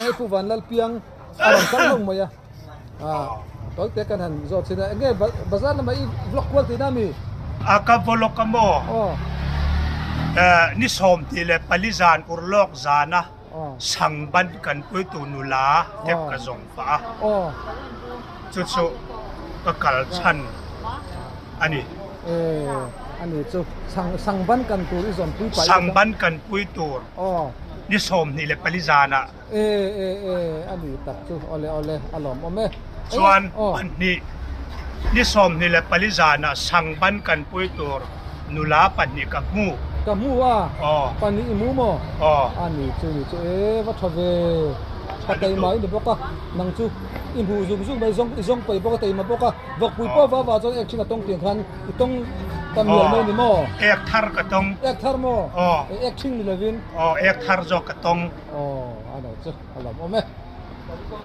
Hei Pu Vanlalpiang a rawn kal hlauh mai a, ah tawi te kan han zawt chin a, enge bazar lamah i vlog kual tihna mi? A ka vlog a maw? Ni 14 zan urlawk zana Sangban kan puitu nula te ka zawng pah a, chu chu ka kal chhan a ni. Sangban kan pui tur ni 24 zanah. Chuan pahnih ni 24 zanah Sangban kan pui tur. Nula pahnih ka hmu. Ka hmu a? Aw. Pahnih i hmu maw? Aw. A ni chu ni chu e va tha ve. Ka teima i ni bawk a, nang chu i hmu zung zung mai zawng i zawng paih bawk a teima bawk a, vawkpui pawh va va chuan ek thin a tawng tiang khan i tawng ta mial mai ni maw? Ek thar ka tawng. Ek thar maw? Aw. Ek thing ni lovin? Aw ek thar zawk ka tawng. Aw a no chu a lawmawm e.